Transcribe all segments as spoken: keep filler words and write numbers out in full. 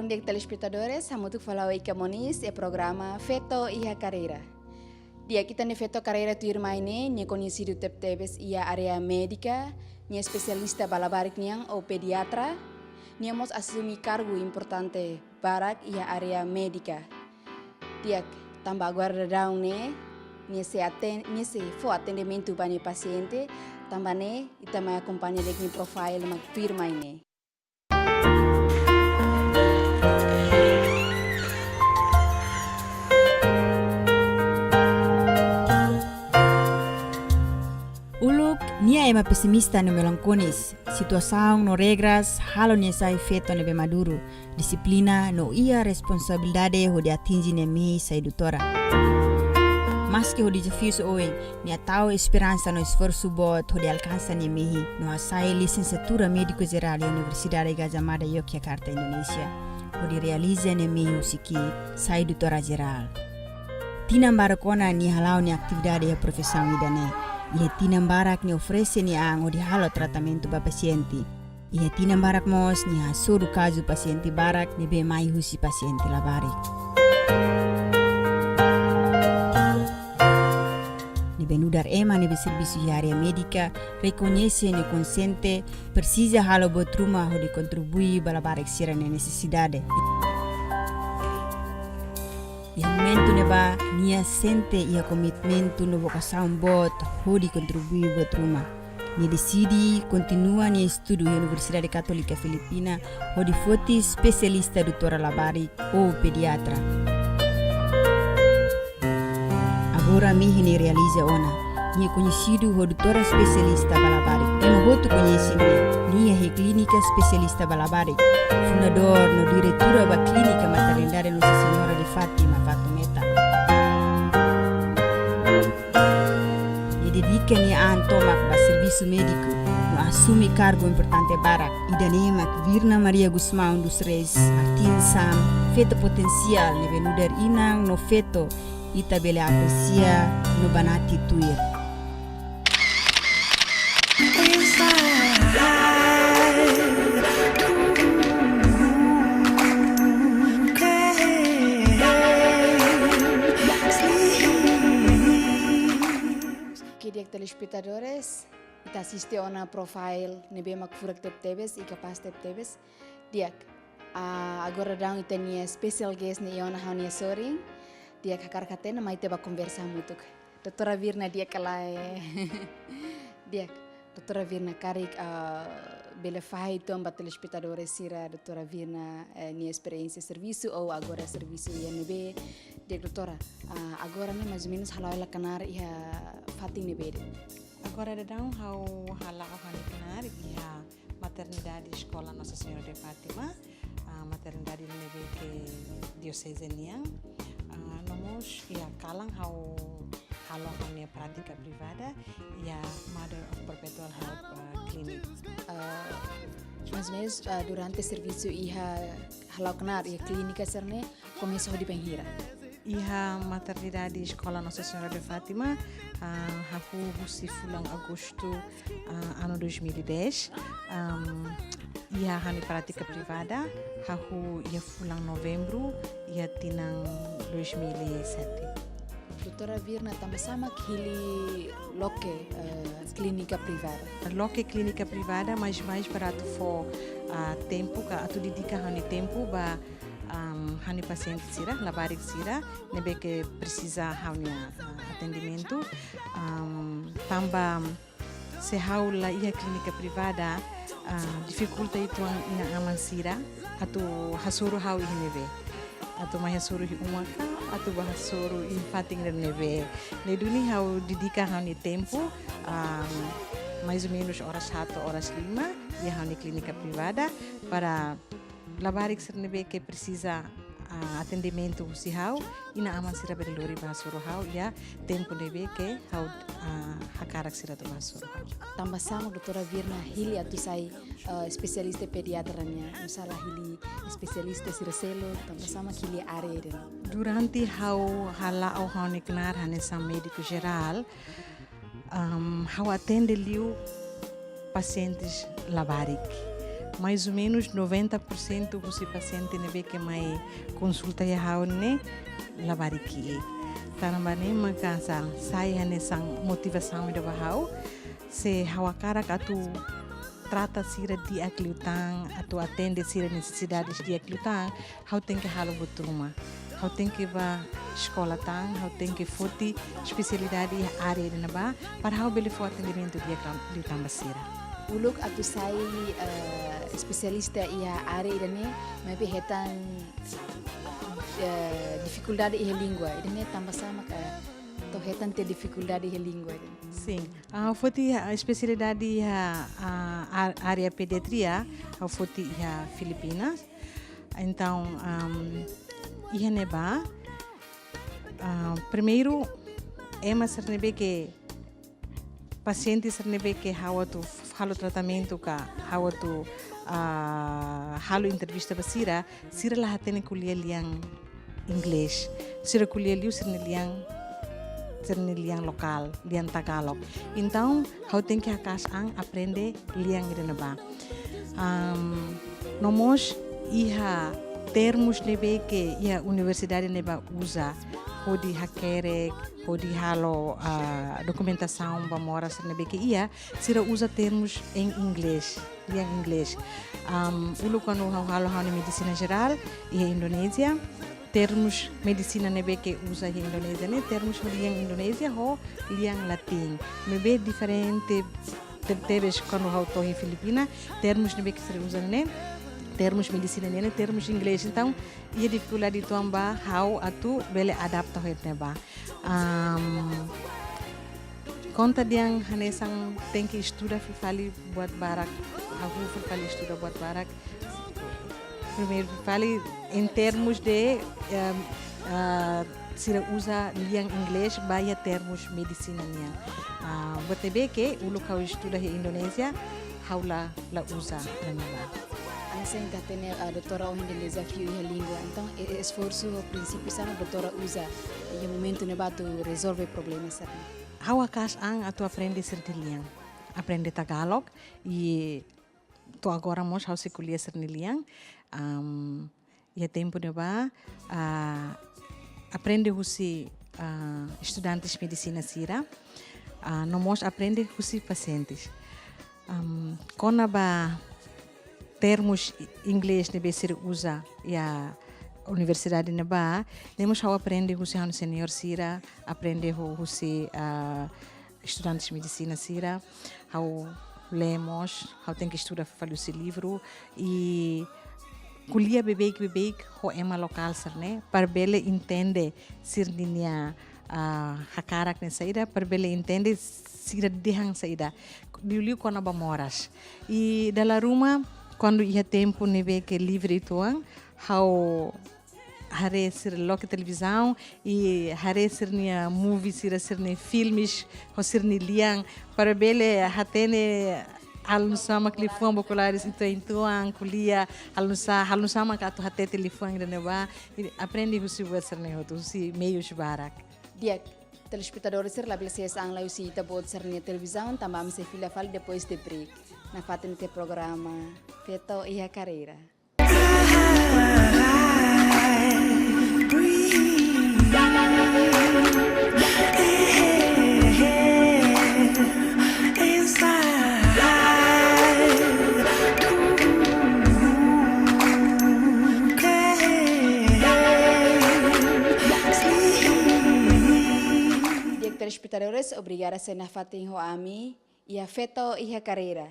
Di'ak telespetadores, hamutuk fali ho Ika Moniz iha programa Feto iha Karreira. Di'ak, ita-nia feto karreira tuirmai ne'e, nia koñesidu tebetebes iha área médika, nia espesialista ba labarik nian ou pediatra, nia mós asume kargu importante barak iha área médika. Di'ak, tanba agora daudaun ne'e, nia sei aten-, nia sei fó atendimentu ba nia pasiente, tanba ne'e, ita mai akompaña di'ak nia profile mak tuirmai ne'e. Uluk, nia ema pesimista no melankóliku. Situasaun no regras halo nia sai feto ne'ebé maduru, dixiplina no iha responsabilidade hodi atinje nia mehi sai doutora. Maski ho dezafiu oioin, nia tau esperansa no esforsu boot hodi alkansa nia mehi no hasai lisensiatura médiku jerál iha Universidade Gadjah Mada Yogyakarta, Indonézia, hodi realiza nia mehi husi ki'ik sai doutora jerál. Tinan barak ona nia hala'o nia atividade iha profisaun ida-ne'e. Iha tinan barak nia oferese nia an hodi halo tratamentu ba pasiente. Iha tinan barak mós nia hasoru kazu pasiente barak ne'ebé mai husi pasiente labarik. Ne'ebé nu'udar ema ne'ebé servisu iha área médika, rekoñese nia konxiente, presiza halo buat ruma hodi kontribui ba labarik sira-nia nesesidade. Iha momentu ne'ebá, nia sente iha komitmentu no vokasaun boot hodi kontribui buat ruma. Nia deside kontinua nia estudu iha Universidade Katólika Filipina, hodi foti espesialista doutora labarik ou pediatra. Agora mehi nia realiza ona. Nia koñesidu ho doutora espesialista ba labarik. Ema hotu koñese nia. Nia iha klínika espesialista ba labarik. Fundadór no diretora ba klínika maternidade Nossa Senhora de Fátima, Fatumeta. Nia dedika nia an tomak ba servisu médiku, no asume kargu importante barak. Ida-ne'e mak Virna Maria Gusmão dos Reis Martins Sam, feto potensiál ne'ebé nu'udar inan no feto, ita bele apresia no banati tuir. Oke, di'ak telespetadores, ita asiste ona profile ne'ebé mak furak tebetebes, i kapás tebetebes. Di'ak, ah, agora daudaun ita-nia special guest ne'e iha ona ha'u-nia sorin. Di'ak, hakarak hatene mai ita bá konversa hamutuk. Doutora Virna di'ak ka lae? Di'ak, doutora Virna karik, ah, bele fahe uitoan ba telespetadores sira, doutora Virna, eh, nia esperiénsia servisu ou agora servisu iha ne'ebé? Di'ak doutora, ah, agora ne'e mais ou menus hala'o hela knaar iha fatin ne'ebé de'it? Agora daudaun ha'u hala'o ha'u-nia knaar iha Maternidade Escola Nossa Senhora de Fátima, ah, maternidade ne'ebé ke dioseze nian. Ah, no mós iha kalan ha'u halo ha'u-nia prátika privada iha Mother of Perpetual Help, ah, Clinic. Ah, mais ou menus, ah, durante servisu iha hala'o knaar iha klínika sira-ne'e, komesa hodi bainhira? Iha Maternidade Escola Nossa Senhora de Fátima, ah, hahú husi fulan Agostu, ah, anu dois mil e dez. Am, iha ha'u-nia prátika privada, hahú iha fulan Novembru, iha tinan dois mil e sete. Doutora Virna, tanbasá mak hili loke, eh, klínika privada? Loke klínika privada, mais, mais para atu fó, ah, tempu, ka atu dedika ha'u-nia tempu ba, am, ha'u-nia pasiente sira, labarik sira, ne'ebé ke presiza ha'u-nia, ah, atendimentu. Am, tanba se ha'u la iha klínika privada, ah, difikulta uitoan inan-aman sira atu hasoru ha'u iha ne'ebé. Atu mai hasoru iha uma ka, atu bá hasoru iha fatin ne'ebé. Ne'e duni ha'u dedika ha'u-nia tempu, ah, mais ou menus oras haat to'o oras lima, iha ha'u-nia klínika privada, para labarik sira ne'ebé ke presiza, ah, atendimentu husi ha'u, inan-aman sira bele lori bá hasoru ha'u iha tempu ne'ebé ke ha'u, ah, hakarak sira atu bá hasoru ha'u. Tanbasá mak doutora Virna hili atu sai, eh, espesialista pediatra nian, nusá la hili espesialista sira seluk, tanbasá mak hili área ida-ne'e? Durante ha'u hala'o ha'u-nia knaar hanesan médiku jerál, am, ha'u atende liu pasientes labarik. mais ou menus noventa por cento husi pasiente ne'ebé ke mai konsulta iha ha'u ne'e labarik ki'ik. Tanba ne'e maka sa-, sai hanesan motivasaun ida ba ha'u. Se ha'u hakarak atu trata sira di'ak liután, atu atende sira nesesidades di'ak liután, ha'u tenke halo buat ruma. Ha'u tenke bá eskola tan, ha'u tenke foti espesialidade iha área ida-ne'ebá, para ha'u bele fó atendimentu di'ak liután ba sira. Uluk atu sai, eh, espesialista iha área ida-ne'e, maibé hetan, eh, difikuldade iha língua. Ida-ne'e tanba sá maka to'o hetan tiha difikuldade iha língua ida-ne'e? Sin. Ah, ha'u foti, ah, espesialidade iha, ah, á-, área pediatria, ha'u foti iha Filipinas. Entaun, am, iha ne'ebá, ah, primeiru, ema sira ne'ebé ke, pasiente sira ne'ebé ke ha'u atu halo tratamentu ka ha'u atu, ah, halo entrevista ba sira, sira la hatene ko'alia lian inglés. Sira ko'alia liu sira-nia lian, sira-nia lian lokál, lian Tagalog. Entaun, ha'u tenke haka'as an aprende lian ida-ne'ebá. Am, no mós iha termus ne'ebé ke iha universidade ne'ebá uza hodi hakerek, hodi halo, ah, dokumentasaun ba moras ne'ebé ke iha, sira uza termus em inglês, lian inglés. Am, uluk kuandu ha'u halo ha'u-nia medisina jerál iha Indonézia, termus medisina ne'ebé ke uza iha Indonézia ne'e termus lian Indonézia ho lian latín. Maibé diferente te-, tebes kuandu ha'u to'o iha Filipina, termus ne'ebé ke sira uza ne'e, termus medisina ne'e, termus inglés. Entaun, iha difikuldade uitoan ba ha'u atu bele adapta ho ida-ne'ebá. Am, konta dehan hanesan tenke estuda fali buat barak, ha'u fali estuda buat barak. Primeiru fali, em termos de, em, ah, sira uza lian inglés ba iha termus medisina nian. Ah, buat ne'ebé ke uluk ha'u estuda iha Indonézia, ha'u la, la uza iha ne'ebá. Hanesan ita hatene, ah, doutora ohin dehan dezafiu iha língua. Entaun, e, e esforsu prinsípiu saida mak doutora uza iha momentu ne'ebá atu rezolve problema sira-ne'e? Ha'u haka'as an atu aprende sira-nia lian. Aprende Tagalog, i to'o agora mós ha'u sei ko'alia sira-nia lian. Am, iha tempu ne'ebá, ah, aprende husi, ah, estudantes medisina sira, ah, no mós aprende husi pasientes. Am, kona-ba termus i-, inglés ne'ebé sira uza iha universidade ne'ebá, ne'e mós ha'u aprende husi ha'u-nia senior sira, aprende hu-, husi, ah, estudantes medisina sira, ha'u lee mós, ha'u tenke estuda fali husi livru, i ko'alia beibeik-beibeik ho ema lokál sira-ne'e, para bele entende sira-nia, ah, hakarak ne'e saida, para bele entende sira dehan saida, liuliu kona-ba moras. I dala ruma, kuandu iha tempu ne'ebé ke livre uitoan, ha'u haree sira loke televizaun, i haree sira-nia movie sira, sira-nia filmes, ho sira-nia lian, para bele hatene halo nu'usá mak liafuan ba kolaris uitoan-uitoan, ko'alia, halo nu'usá, halo nu'usá mak atu hatete liafuan ida-ne'ebá, i aprende husi buat sira-ne'e hotu, husi meius barak. Di'ak, telespetadores sira, labele ses an lai husi ita-boot sira-nia televizaun, tanba ami sei fila fali depois de break. Nafatin tiha programa Feto iha Karreira. Di'ak, telespetadores, obrigada sei nafatin ho ami iha Feto iha Karreira.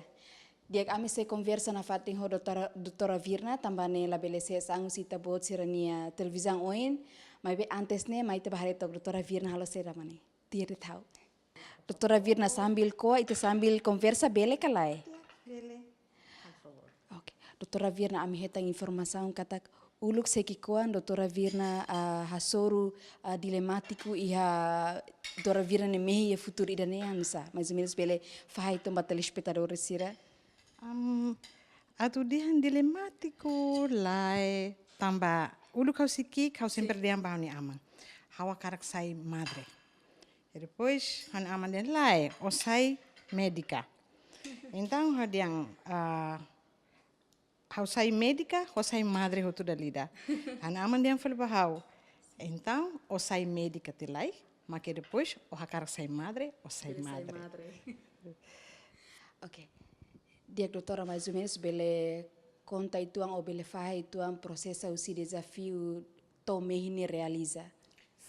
Di'ak, ami sei konversa nafatin ho doutora, doutora Virna, tanba ne'e labele ses an husi ita-boot sira-nia televizaun oin, maibé antes ne'e, mai ita bá haree took doutora Virna halo saida mak ne'e. Tuir de'it ha'u. Doutora Virna, sambil ko'a, ita sambil konversa bele ka lae? Bele. Oke. Doutora Virna, ami hetan informasaun katak uluk sei ki'ikoan doutora Virna, ah, hasoru, ah, dilemátiku iha doutora Virna nia mehi iha futuru ida-ne'e hanesan sá. Mais ou menus bele fahe uitoan ba telespetadores sira. Am, atu dehan dilemátiku lae, tanba uluk ha'u sei ki'ik, ha'u sempre dehan ba ha'u-nia aman, ha'u hakarak sai madre. I depois, ha'u-nia aman dehan lae, ó sai médika. Entaun, ha'u dehan, ah, Ha'u sai médika, ha'u sai madre hotu dala ida. Ha'u-nia aman dehan fali ba ha'u. Entaun, ó sai médika tiha lai, maibé depois ó hakarak sai madre, ó sai madre. Ok. Di'ak, doutora, mais ou menus bele konta uitoan ou bele fahe uitoan prosesu husi dezafiu to'o mehi nia realiza.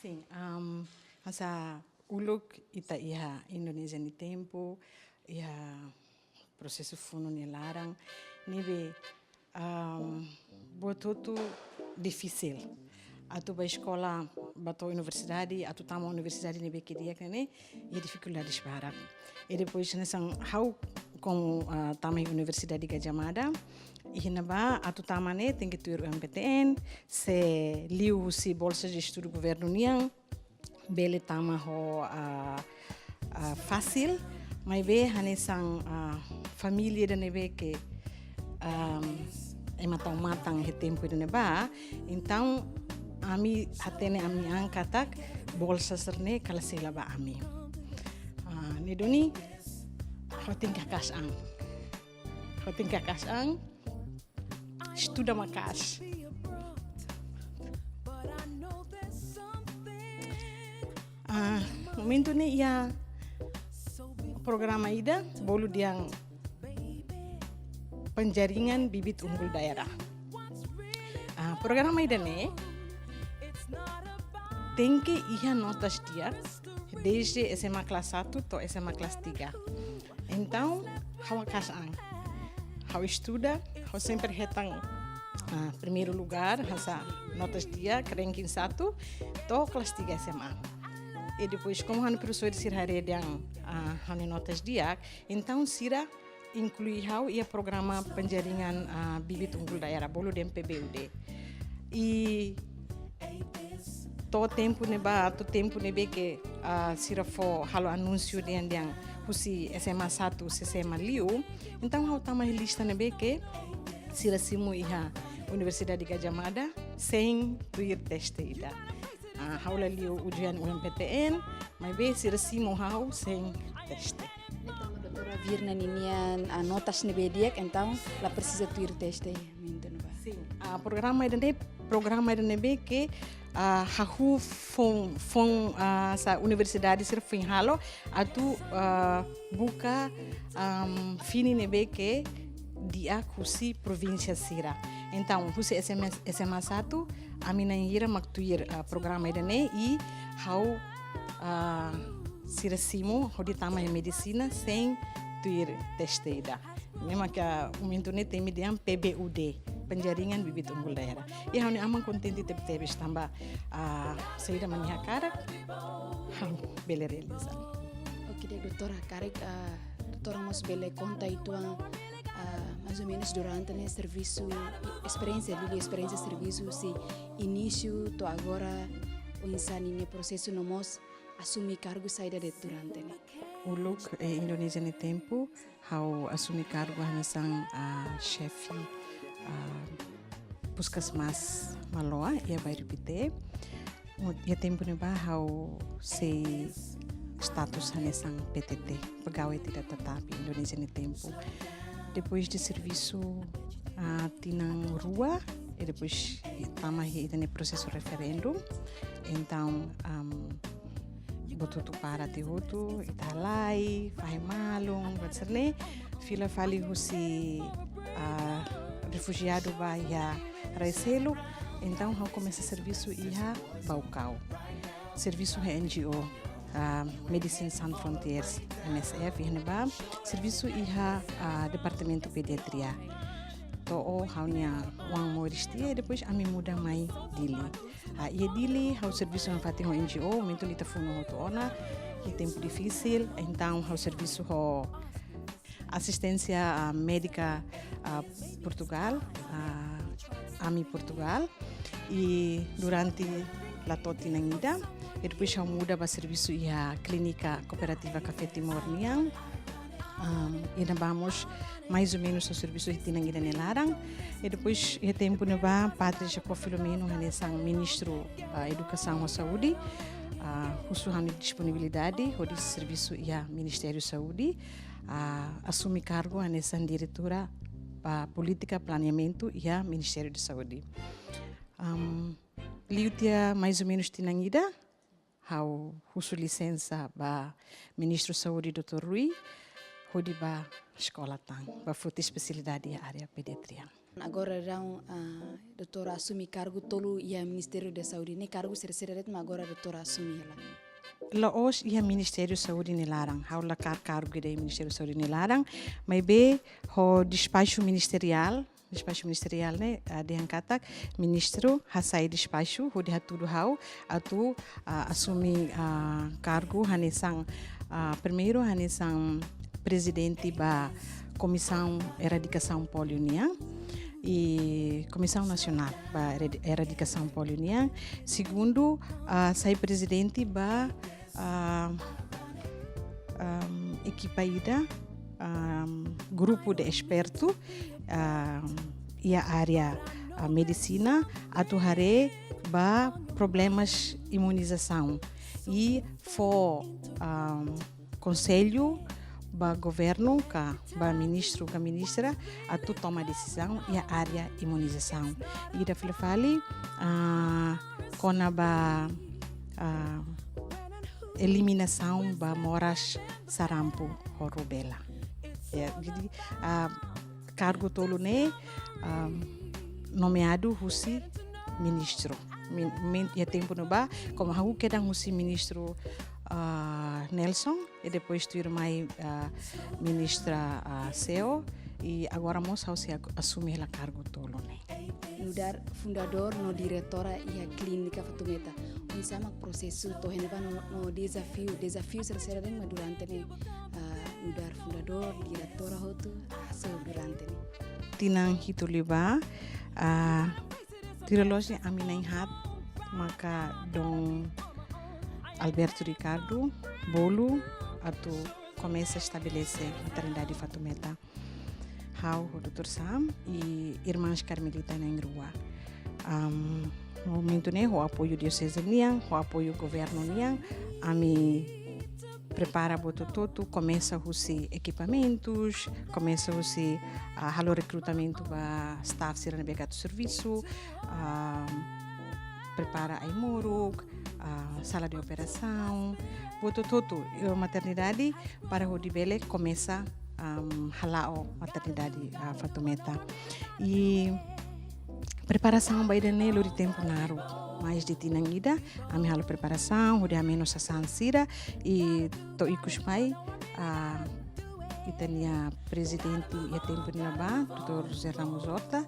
Sin, um, hanesan uluk ita iha Indonézia nia tempu, iha prosesu funu nia laran, ne'ebé, um, buat hotu difisil. Atu bá eskola, bá to'o universidade, atu tama universidade ne'ebé ke di'ak ne'e, iha difikuldades barak. I depois hanesan ha'u komu, ah, tama iha Universidade Gadjah Mada, iha ne'ebá atu tama ne'e tenke tuir U M P T N, se liuhusi bolsa de estudu governu nian, bele tama ho, ah, ah, fasil, maibé hanesan, ah, família ida ne'ebé ke, um, ema tau matan iha tempu ida ne'ebá, entaun ami hatene ami-nia an katak bolsa sira-ne'e kala sei la ba ami. Ah, ne'e duni, ha'u tenke haka'as an. Ha'u tenke haka'as an, estuda maka'as. Ah, momentu ne'e iha programa ida, bolu dehan Penjaringan Bibit Unggul Daerah. Ah, programa ida-ne'e tenke iha notas di'ak, desde S M A kelas satu to'o S M A kelas tiga. Entaun, ha'u haka'as an. Ha'u estuda, ha'u sempre hetan, ah, primeiru lugár, hanesan notas di'ak, ranking satu, to'o kelas tiga S M A. I depois, komu ha'u-nia profesór sira haree dehan, ah, ha'u-nia notas di'ak, entaun sira inklui ha'u iha programa Penjaringan, ah, Bibit Unggul Daerah, bolu dehan P B U D. I to'o tempu ne'ebá, to'o tempu ne'ebé ke, ah, sira fó halo anúnsiu dehan, dehan husi S M A satu, S M A liu. Entaun ha'u tama iha lista ne'ebé ke sira simu iha Universidade Gadjah Mada sein tuir teste ida. Ah, ha'u la liu ujian U M P T N, maibé sira simu ha'u sein teste. Entaun, doutora Virna ninian, ah, notas ne'ebé di'ak, entaun la presiza tuir teste, momentu ne'ebá. Sin. Ah, programa ida-ne'e, programa ida ne'ebé ke, ah, hahú foun, foun, ah, hanesan universidade sira foin halo, atu, ah, buka, am, fini ne'ebé ke di'ak husi provínsia sira. Entaun, husi S M S, S M A satu, ami na'in hira mak tuir, ah, programa ida-ne'e i ha'u, ah, sira simu hodi tama iha medisina sein tuir teste ida. Ne'e mak momentu ne'e temi dehan P B U D, Penjaringan Bibit Unggul Daerah. I ha'u-nia aman kontente tebetebes tanba, ah, saida mak nia hakarak, ha'u bele realiza. Ok, di'ak, doutora, karik, ah, doutora mós bele konta uitoan, ah, mais ou menus durante ne'e servisu, esperiénsia, liuliu esperiénsia servisu husi inísiu to'o agora, oinsá ninia prosesu no mós asume kargu saida de'it durante ne'e. Uluk, eh, Indonézia nia tempu, ha'u asume kargu hanesan, ah, xefe, ah, Puskesmas Maloa, iha bairru Pité. Iha tempu ne'ebá ha'u sei status hanesan P T T, pegawai tidak tetap Indonézia nia tempu. Depois de servisu, ah, tinan rua, i depois tama iha ita-nia prosesu referendu. Entaun, am, buat hotu para tiha hotu, ita halai, fahe malu, buat sira-ne'e, fila fali husi, ah, refujiadu ba iha rai seluk, entaun ha'u komesa servisu iha Baucau. Servisu iha N G O, ah, Médecins Sans Frontières, M S F, iha ne'ebá, servisu iha, ah, departamentu pediatria. To'o ha'u-nia oan moris tiha, i depois ami muda mai Dili. Ah, iha Dili, ha'u servisu nafatin ho N G O, momentu ne'e ita funu hotu ona, iha tempu difisil, entaun ha'u servisu ho Asisténsia, ah, Médika, ah, Portugal, ah, ami Portugal, i durante la to'o tinan ida, i depois ha'u muda ba servisu iha Klínika Kooperativa Kafé Timor nian, am, i ne'ebá mós mais ou menus ha'u servisu iha tinan ida nia laran. I depois iha tempu ne'ebá Padre Jacob Filomeno hanesan Ministru, ah, Edukasaun ho Saúde, ah, husu ha'u-nia disponibilidade hodi servisu iha Ministériu Saúde, ah, asume kargu hanesan diretora ba polítika planeamentu iha Ministériu Saúde. Am, liu tiha mais ou menus tinan ida, ha'u husu lisensa ba Ministru Saúde, doutór Rui, hodi bá eskola tan, bá foti espesialidade iha área pediatria. Agora daudaun, ah, doutór asume kargu tolu iha Ministériu Saúde. Ne'e kargu sira-sira de'it mak agora doutór asume hela? La'ós iha Ministériu Saúde nia laran, ha'u la hakarak kargu ida iha Ministériu Saúde nia laran, maibé ho despaxu ministeriál, despaxu ministeriál ne'e, ah, dehan katak ministru hasai despaxu hodi hatudu ha'u atu, ah, asume, ah, kargu hanesan, ah, primeiru hanesan prezidente ba Komisaun Eradikasaun Polio nian, i Komisaun Nasionál ba Eradi-, Eradikasaun Polio nian. Segundu, ah, sai prezidente ba, ah, am, ekipa ida, am, grupu de espertu, am, iha área, ah, medisina, atu haree ba problemas imunizasaun. I fó, am, konsellu ba governu ka ba ministru ka ministra atu toma desizaun iha área imunizasaun. Ida fila fali, ah, kona-ba, ah, eliminasaun ba moras sarampu ho rubéola. Ya, jadi, ah, kargu tolu ne'e, ah, nomeadu husi ministru. Min-, min-, iha tempu ne'ebá, komu ha'u kedan husi ministru, ah, Nelson, i depois tuirmai, ah, ministra, ah, Céu, i agora mós ha'u sei asume hela kargu tolu ne'e. Nu'udar fundadór no diretora iha Klínika Fatumeta, oinsá mak prosesu to'o iha ne'ebá no, no dezafiu, dezafiu sira-sira de'it mak durante ne'e, ah, nu'udar fundadór, diretora hotu, ah, so durante ne'e? Tinan hitu liubá, ah, tuir loloos ne'e ami na'in-haat maka Dom Alberto Ricardo bolu atu komesa estabelese maternidade Fatumeta. Ha'u ho doutór Sam i irmãs Carmelita na'in-rua. Am, momentu ne'e ho apoiu dioseze nian, ho apoiu governu nian, ami prepara buat hotu-hotu, komesa husi ekipamentus, komesa husi, ah, halo rekrutamentu ba staff sira ne'ebé atu servisu, ah, prepara ai-moruk, ah, sala de operasaun, buat hotu-hotu, eh, maternidade para hodi bele komesa, am, hala'o maternidade, ah, Fatumeta. I preparasaun ba ida-ne'e lori tempu naruk, mais de tinan ida, ami halo preparasaun, hodi hamenus sasán sira, i to'o ikus mai, ah, ita-nia prezidente iha tempu ne'ebá, doutór José Ramos Horta,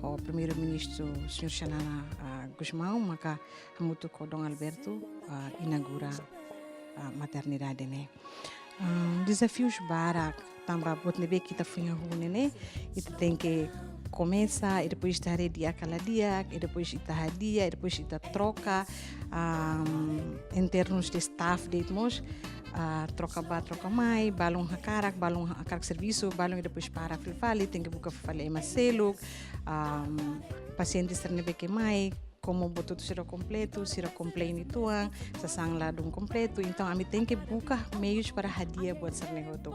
ho Primeiru-Ministru, señór Xanana, ah, Gusmão, maka hamutuk ho Dom Alberto, ah, inaugura, ah, maternidade ne'e. Ah, dezafius barak, tanba buat ne'ebé ke ita foin hahú ne'e, ita tenke komesa, i depois ita haree di'ak ka la di'ak, i depois ita hadi'a, i depois ita troka, ah, em termos de staff de'it mós, ah, troka bá, troka mai, balun hakarak, balun hakarak servisu, balun i depois para fila fali, tenke buka fali ema seluk, ah, pasiente sira ne'ebé ke mai, komu buat hotu seidauk kompletu, sira komplain uitoan, sasán ladún kompletu. Entaun, ami tenke buka meius para hadi'a buat sira-ne'e hotu.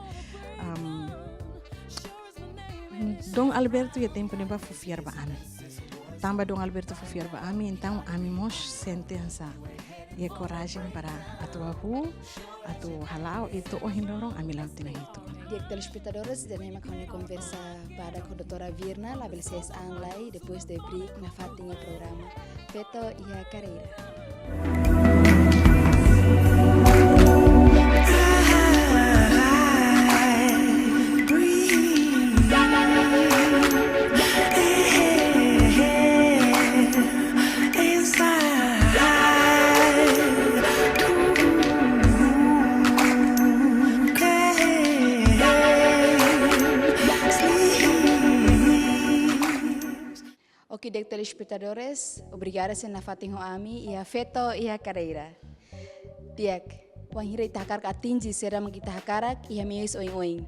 Am, Dom Alberto iha tempu ne'ebá fó fiar ba ami. Tanba Dom Alberto fó fiar ba ami, entaun ami mós sente hanesan iha korajen para atu hahú, atu hala'o, i to'o ohin loron ami la'o tinan hitu. Di'ak telespetadores, ida-ne'e mak ha'u-nia konversa badak ho doutora Virna, labele ses an lai, depois de break nafatin iha programa Feto iha Karreira. Oke, di'ak telespetadores, obrigada sei nafatin ho ami iha Feto iha Karreira. Di'ak, wainhira ita hakarak atinje saida mak ita hakarak iha meius oin-oin.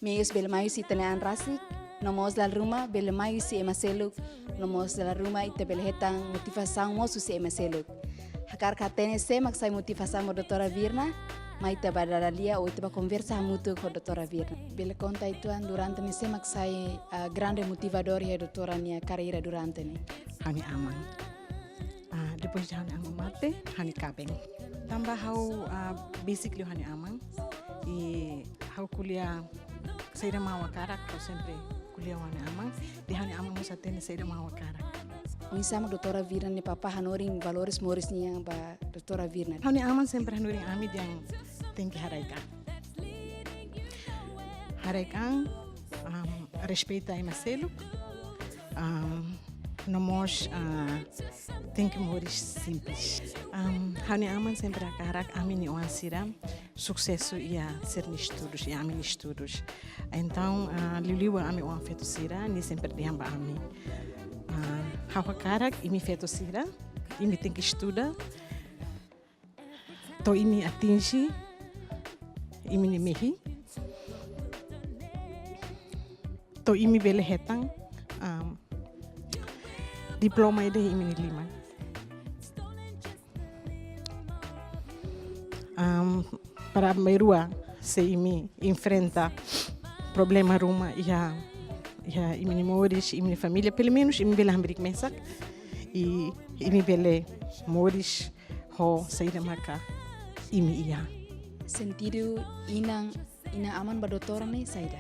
Meius bele mai husi ita-nia an rasik, no mós dala ruma bele mai husi ema seluk, no mós dala ruma ita bele hetan motivasaun mós husi ema seluk. Hakarak hatene sé mak sai motivasaun ba doutora Virna? mai ita ba dada lia ou ita ba konversa hamutuk ho doutora Virna. Bele konta uitoan durante ne'e sé mak sai, ah, grande motivadór iha doutora nia karreira durante ne'e? Ha'u-nia aman. Ah, depois de ha'u-nia aman mate, ha'u-nia kaben. Tanba ha'u, ah, besik liu ha'u-nia aman. I ha'u ko'alia saida mak ha'u hakarak, ha'u sempre ko'alia ho ha'u-nia aman. I ha'u-nia aman mós hatene saida mak ha'u hakarak. Oinsá mak doutora Virna nia papá hanorin valores moris nian ba doutora Virna? Ha'u-nia aman sempre hanorin ami dehan tenke haraik an. Haraik an, am, respeita ema seluk, am, no mós, ah, tenke moris simples. Am, ha'u-nia aman sempre hakarak ami-nia oan sira susesu iha sira-nia estudus, iha ami-nia estudus. Entaun, ah, liuliu ami oan feto sira, nia sempre dehan ba ami: Ah, ha'u hakarak imi feto sira, imi tenke estuda, to'o imi atinje imi-nia mehi, to'o imi bele hetan, am, diploma ida iha imi-nia liman. Am, para bainrua, se imi enfrenta problema ruma iha, iha imi-nia moris, imi-nia família, pelumenus imi bele hamriik mesak, i imi bele moris ho saida maka imi iha. Sentidu inan, inan-aman ba doutora ne'e saida?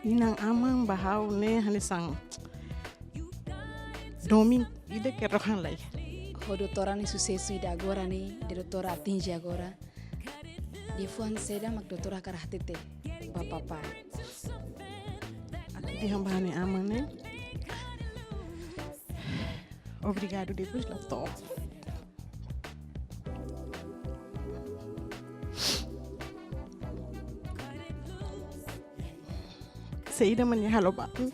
Inan-aman ba ha'u ne'e hanesan domin ida ke rohan lai. Ho doutora nia susesu ida agora ne'e, ida doutora atinje agora, liafuan saida mak doutora hakarak hatete ba papá? Atu dehan ba ha'u-nia aman ne'e: Obrigadu, depois la to'o. Saida mak nia halo ba ami,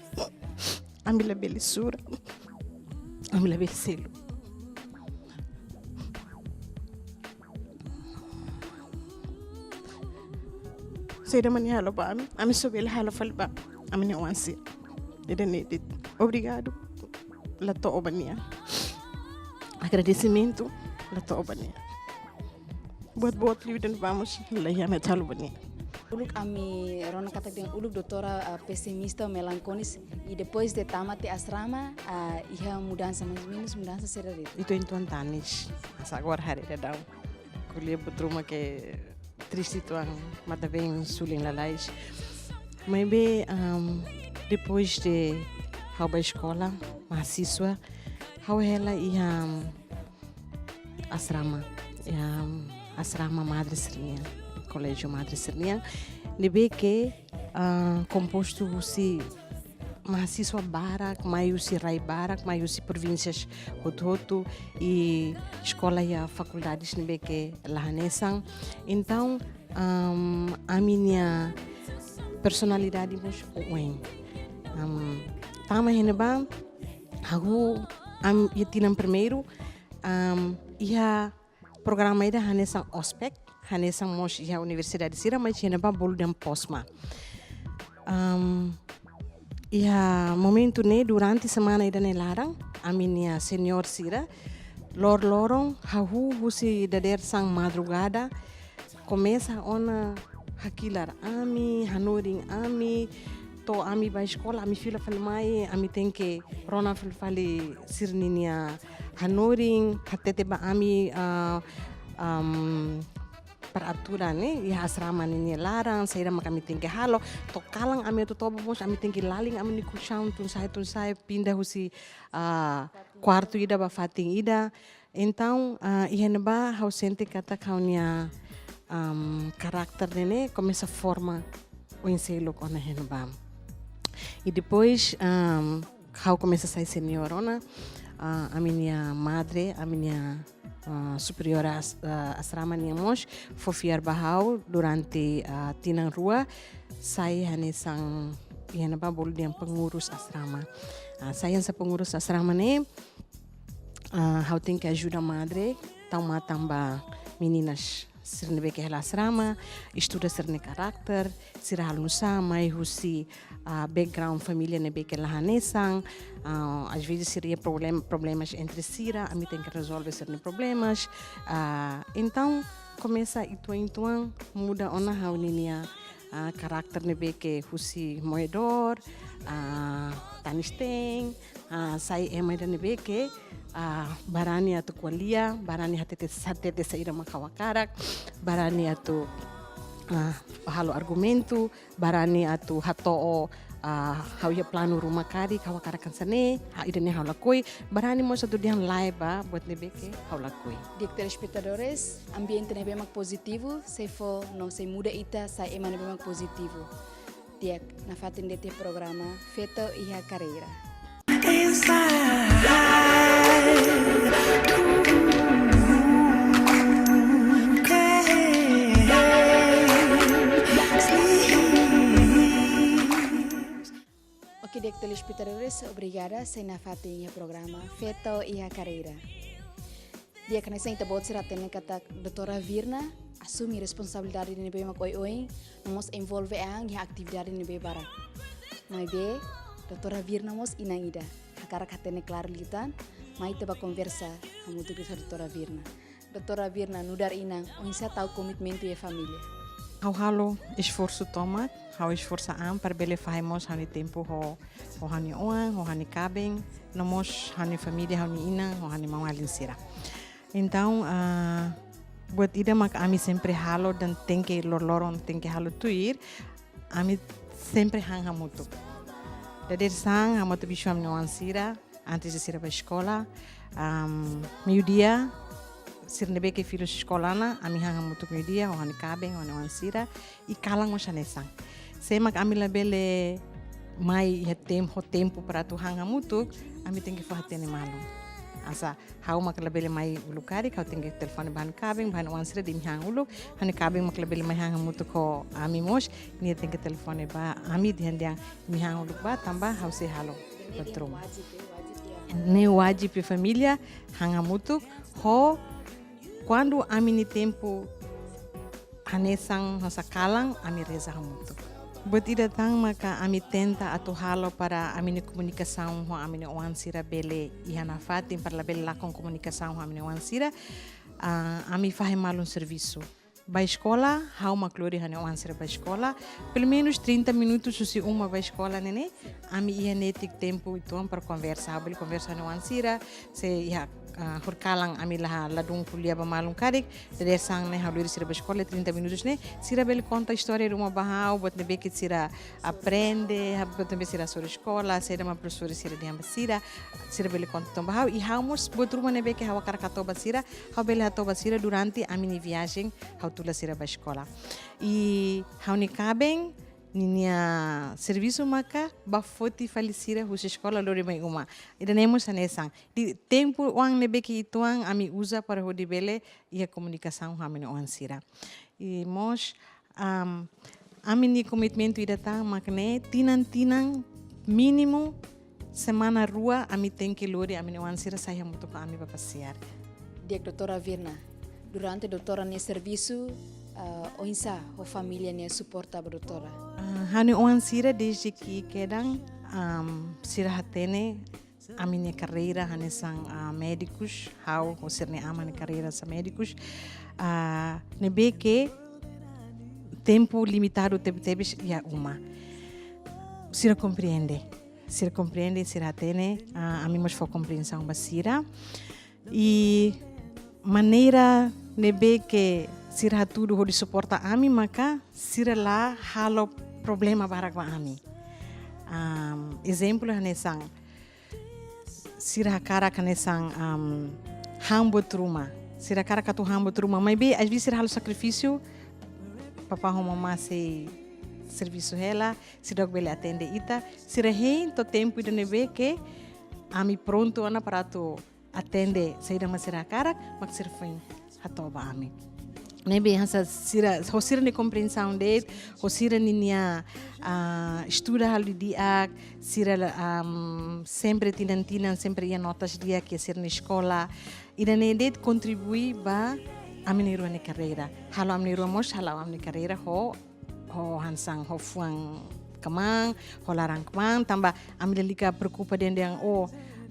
ami labele sura, ami labele selu. Saida mak nia halo ba ami, ami só bele halo fali ba ami-nia oan sira. Ida-ne'e de'it. Obrigadu la to'o ba nia. Agradesimentu la to'o ba nia. Boot-boot liu de'it, vamos, la iha mak ita halo ba nia. Uluk ami rona katak dehan uluk doutora, ah, pesimista, melankóliku, i depois de tama tiha asrama, ah, iha mudansa, mais ou menus mudansa saida de'it? Ita uitoan tanis, mas agora haree daudaun. Ko'alia buat ruma ke triste uitoan, matan-been, sulin lalais. Maibé, am, depois de ha'u bá eskola, mahasiswa, ha'u hela iha, am, asrama, iha, am, asrama madre sira-nian, koléjiu madre sira-nian, ne'ebé ke, ah, kompostu husi mahasiswa barak, mai husi rai barak, mai husi provínsias hotu-hotu, i eskola iha fakuldades ne'ebé ke la hanesan. Entaun, am, ami-nia personalidade mós oioin. Am, tama iha ne'ebá, ha'u, am, iha tinan primeiru, am, iha programa ida hanesan OSPEC, hanesan mós iha universidade sira, mas iha ne'ebá bolu dehan POSMA. Am, iha momentu ne'e, durante semana ida-ne'e laran, ami-nia seniór sira, lor-loron, hahú husi dadeer-saan madrugada, komesa ona hakilar ami, hanorin ami, to'o ami bá eskola, ami fila fali mai, ami tenke rona fila fali sira-ninia hanorin, hatete ba ami, ah, am, peraturan ne'e, iha asrama ne'e nia laran, saida mak ami tenke halo, to'o kalan ami atu toba mós, ami tenke lalin ami-nia kolxaun, tun-sa'e, tun-sa'e, pinda husi, ah, kuartu ida ba fatin ida. Entaun, ah, iha ne'ebá ha'u sente katak ha'u-nia, am, karakter ne'e komesa forma oin seluk ona iha ne'ebá. I depois, am, ha'u komesa sai seniór ona, ah, ami-nia madre, ami-nia, ah, superiora as-, ah, asrama nian mós fó fiar ba ha'u durante, ah, tinan rua, sai hanesan iha ne'ebá bolu dehan pengurus asrama. Ah, sai hanesan pengurus asrama ne'e, ah, ha'u tenke ajuda madre, tau matan ba meninas sira ne'ebé ke hela asrama, estuda sira-nia karakter, sira halo nusá, mai husi, ah, background família ne'ebé ke la hanesan, ah, às vezes sira iha problem-, problemas entre sira, ami tenke rezolve sira-nia problemas. Ah, entaun, Komesa uitoan-uitoan muda ona ha'u ninia, ah, karakter ne'ebé ke husi moedór, ah, tanis-teen, ah, sai ema ida ne'ebé ke, ah, barani atu ko'alia, barani hatete, hatete saida mak ha'u hakarak, barani atu, ah, halo argumentu, barani atu hato'o, ah, ha'u-nia planu ruma karik, ha'u hakarak hanesan ne'e, ah, ida-ne'e ha'u lakohi, barani mós atu dehan lae ba buat ne'ebé ke ha'u lakohi. Di'ak telespetadores, ambiente ne'ebé mak pozitivu, sei fó no sei muda ita sai ema ne'ebé mak pozitivu. Di'ak, nafatin de'it iha programa Feto iha Karreira. Oke, di'ak telespetadores, obrigada, sei nafatin iha programa Feto iha Karreira. Di'ak, hanesan ita-boot sira hatene katak Doutora Virna asume responsabilidade ne'ebé mak oioin, no mós envolve an iha atividade ne'ebé barak. Maibé, Doutora Virna mós inan ida. Hakarak hatene klaru liután, mai ita bá konversa hamutuk ho Doutora Virna. Doutora Virna, nu'udar inan, oinsá tau komitmentu iha família? Ha'u halo esforsu tomak, ha'u esforsa an para bele fahe mós ha'u-nia tempu ho, ho ha'u-nia oan, ho ha'u-nia kaben, no mós ha'u-nia família, ha'u-nia inan, ho ha'u-nia maun-alin sira. Entaun, ah, buat ida mak ami sempre halo dan tenke loroloron tenke halo tuir, ami sempre han hamutuk. Dadeer-saan, ha'u mak atu bisu ami-nia oan sira, antes de sira bá eskola, am, meiudia, sira ne'ebé ke fila husi eskola ona, ami han hamutuk meiudia, ho ha'u-nia kaben, ho ha'u-nia oan sira, i kalan mós hanesan. Se mak ami labele mai iha tem-, ho tempu para atu han hamutuk, ami tenke fó hatene malu. Hanesan, ha'u mak labele mai uluk karik, ha'u tenke telefone ba ha'u-nia kaben, ba ha'u-nia oan sira dehan imi han uluk, ha'u-nia kaben mak labele mai han hamutuk ho ami mós, nia tenke telefone ba ami dehan dehan imi han uluk bá, tanba ha'u sei halo buat ruma. Ne'e wajib iha família, han hamutuk, ho kuandu ami-nia tempu hanesan hanesan kalan, ami reza hamutuk. Buat ida tan maka ami tenta atu halo para ami-nia komunikasaun ho ami-nia oan sira bele iha nafatin, para labele lakon komunikasaun ho ami-nia oan sira, ah, ami fahe malun servisu. Bá eskola, ha'u mak lori ha'u-nia oan sira bá eskola, pelumenus trinta minutus husi uma bá eskola ne'e ne'e, ami iha netik tempu uitoan para konversa. Ha'u bele konversa ho ha'u-nia oan sira, se iha, ah, horikalan ami la, ladún ko'alia ba malun karik, dadeer-saan ne'e ha'u lori sira bá eskola, trinta minutus ne'e, sira bele konta istória ruma ba ha'u, buat ne'ebé ke sira aprende, ha, buat ne'ebé sira hasoru eskola, saida mak profesór sira dehan ba sira, sira bele konta tan ba ha'u, i ha'u mós buat ruma ne'ebé ke ha'u hakarak hato'o ba sira, ha'u bele hato'o ba sira durante ami-nia viajen, ha'u tula sira bá eskola. I ha'u-nia kaben, ninia servisu maka bá foti fali sira husi eskola lori mai uma. Ida-ne'e mós hanesan. Di tempu oan ne'ebé ke uitoan ami uza para hodi bele iha komunikasaun ho ami-nia oan sira. I mós, am, ami-nia komitmentu ida tan mak ne'e tinan-tinan mínimu semana rua ami tenke lori ami-nia oan sira sai hamutuk ho ami bá pasiar. Di'ak Doutora Virna, durante doutora nia servisu, ah, oinsá ho família ne'e suporta ba doutora? Ah, ha'u-nia oan sira dezde ki'ik kedan, am, sira hatene ami-nia karreira hanesan, ah, médikus, ha'u ho sira-nia aman nia karreira hanesan médikus, ah, ne'ebé ke tempu limitadu tebetebes iha uma. Sira komprende. Sira komprende, sira hatene, ah, ami mós fó kompriensaun ba sira. I maneira ne'ebé ke sira hatudu hodi suporta ami maka sira la halo problema barak ba ami. Am, ezemplu hanesan, sira hakarak hanesan, am, han buat ruma. Sira hakarak atu han buat ruma. Maibé, às vezes sira halo sakrifísiu, papá ho mamá sei servisu hela, seidauk bele atende ita. Sira hein to'o tempu ida ne'ebé ke ami prontu ona para atu atende saida mak sira hakarak, mak sira foin hato'o ba ami. Ne'ebé hanesan sira, ho sira-nia kompriensaun de'it, ho sira ninia, ah, estuda halo di'ak, sira la, am, sempre tinan-tinan, sempre iha notas di'ak iha sira-nia eskola. Ida-ne'e de'it kontribui ba ami na'in-rua nia karreira. Halo ami na'in-rua mós, halo ami nia karreira ho, ho hanesan, ho fuan kmaan, ho laran kmaan, tanba ami lalika preokupa dehan dehan, oh,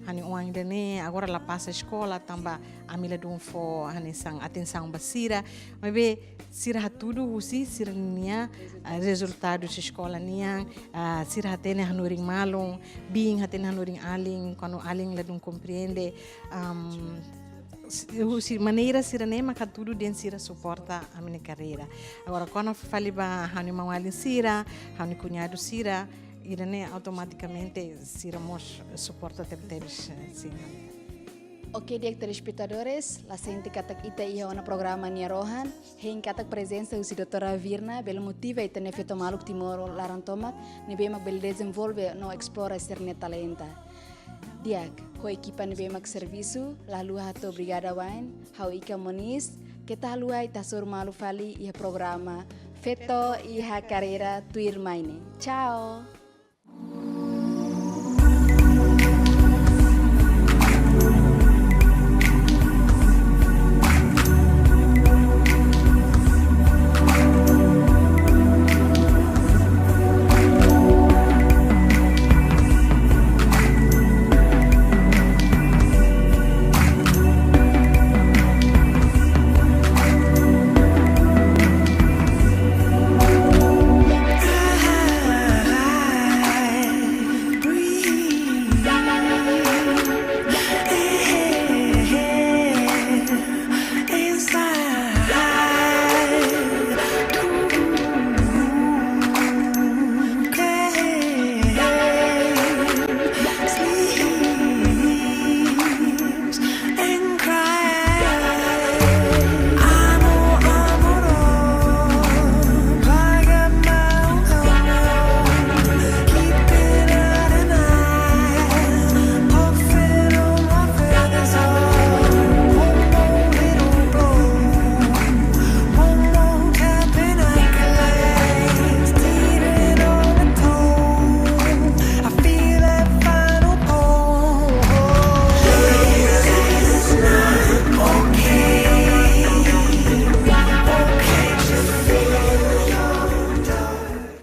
ha'u-nia oan ida-ne'e agora la pasa eskola, tanba ami ladún fó hanesan atensaun ba sira. Maibé sira hatudu husi sira-nia, ah, rezultadu husi eskola nian, ah, sira hatene hanorin malu, biin hatene hanorin alin, kuandu alin ladún komprende, am, s-, husi maneira sira-ne'e mak hatudu dehan sira suporta ami-nia karreira. Agora, kuandu fali ba ha'u-nia maun-alin sira, ha'u-nia kuñadu sira, ida-ne'e automatikamente sira mós suporta tebetebes, eh, sin. Oke, di'ak telespetadores, la sente katak ita iha ona programa nia rohan, hein katak prezensa husi doutora Virna bele motiva ita-nia feto maluk Timor laran tomak, ne'ebé mak bele dezenvolve no esplora sira-nia talenta. Di'ak, ho ekipa ne'ebé mak servisu, la haluha hato'o obrigada wa'in, ha'u Ika Moniz, keta haluha ita hasoru malu fali iha programa Feto iha Karreira tuirmai ne'e. Tchau!